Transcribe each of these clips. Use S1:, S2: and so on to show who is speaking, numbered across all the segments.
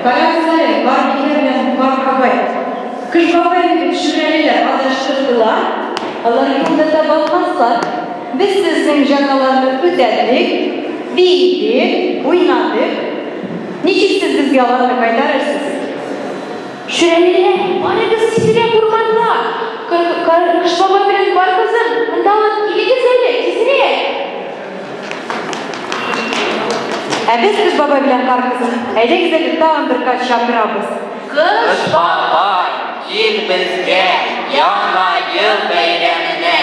S1: Карагыз әле, Карбикә белән Кар бабай. Кыш бабайны дип шүрәлеләр адаштырдылар. Алар юлны таба алмаслар. Без сезнең җәзаларны үтәдек, биедек, уйнадык. Ничек сез безгә аларны кайтарырсыз?
S2: Шүрәлеләр, барыгыз тизрәк урманга! Кыш бабай белән Кар кызын монда алып килегез әле, тизрәк!
S1: Ә без Кыш бабай белән Кар кызын, әйдәгез әле тагын бер кат чакырабыз.
S3: Кыш бабай, кил безгә, Яңа ел бәйрәменә,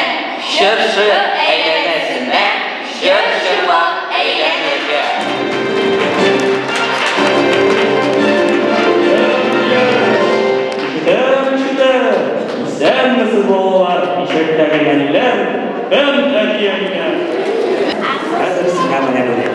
S3: чыршы әйләнәсенә җыр җырлап әйләнергә.
S4: Ишетәм, ишетәм. Исәнмесез, балалар, ишәктәге нәниләр һәм әти-әниләр. Хәзер сиңа менә бүләк.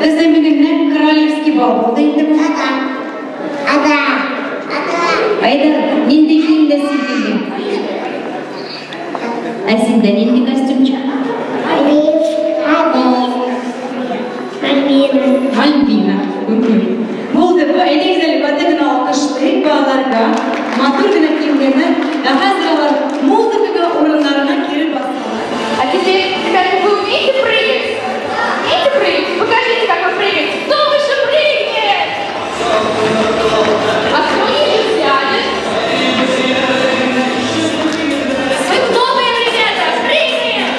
S1: Безнең бүген нәкъ королевский бал булды инде бу. Айдар, нинди киемдә син килдең? Ә синдә нинди костюмчик? Мальвина. Булды бу. Әйдәгез әле каты гына алкышлыйк балаларга. Матур гына киенгәннәр. Ә хәзер алар музыкага урыннарына кире басалар.
S2: А теперь, ребята, вы умеете прыгать? Умеете прыгать? Покажите, как вы прыгаете. Кто выше прыгнет? А кто ниже сядет? Мы хлопаем, ребята, прыгаем!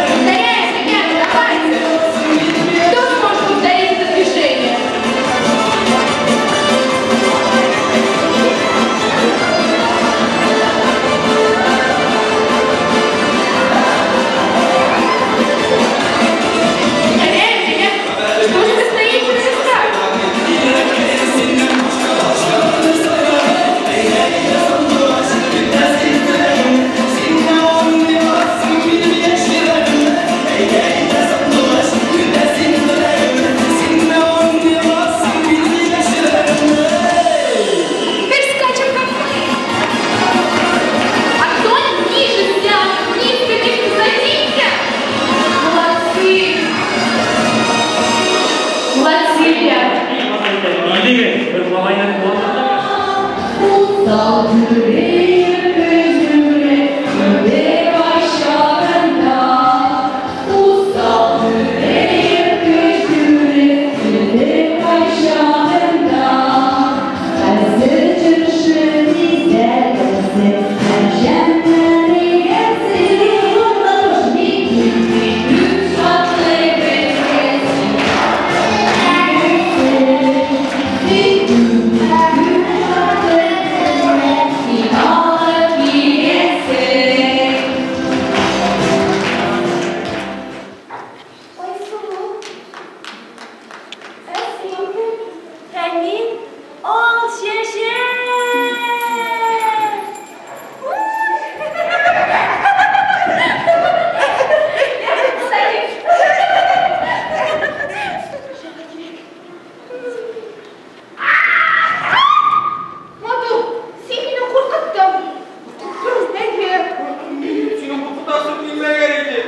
S2: Повторяем, ребята, давайте! Кто сможет повторить это движение? Повторяем, ребята! Что же вы стоите на местах? Теперь скачем, как мы. А кто ниже сядет? Низко, низко садимся. Молодцы. Молодцы, ребята.
S4: Билеге, бер малайны куандырды.
S2: Матур, син мине куркыттың.
S5: Синең куркытасың килмәгән иде.